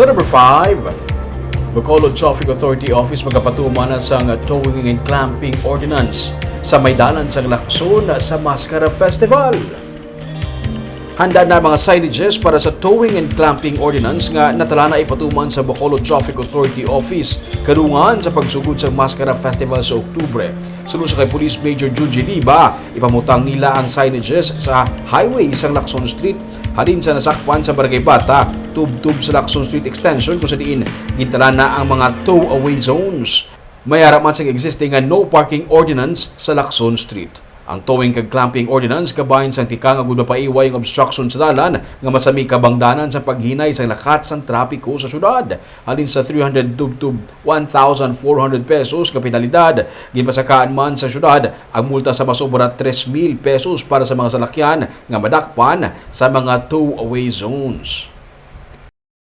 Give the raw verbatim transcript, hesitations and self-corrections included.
Sa number five, Bacolod Traffic Authority Office magapatuman na sang towing and clamping ordinance sa may dalan sang Lacson sa Mascara Festival. Handa na mga signages para sa towing and clamping ordinance nga natala na ipatuman sa Bacolod Traffic Authority Office kadungan sa pagsugod sa Mascara Festival sa Oktubre. Suno sa kay Police Major Junji Liba, ipamutang nila ang signages sa highway sang Lacson Street halin sa nasakpan sa Barangay Bata, tubtob sa Lacson Street Extension, kung sa diin gintala na ang mga tow away zones. May ara man sang existing nga no parking ordinance sa Lacson Street. Ang towing kag clamping ordinance kabahin sang tikang agud mapaiway ang obstruction sa dalan nga masami kabangdanan sa paghinay sang lakat sang trapiko sa syudad. Halin sa three hundred tubtob one thousand four hundred pesos nga penalidad, ginpasakaan man sa syudad ang multa sa masobra tres mil pesos para sa mga salakyan nga madakpan sa mga tow away zones.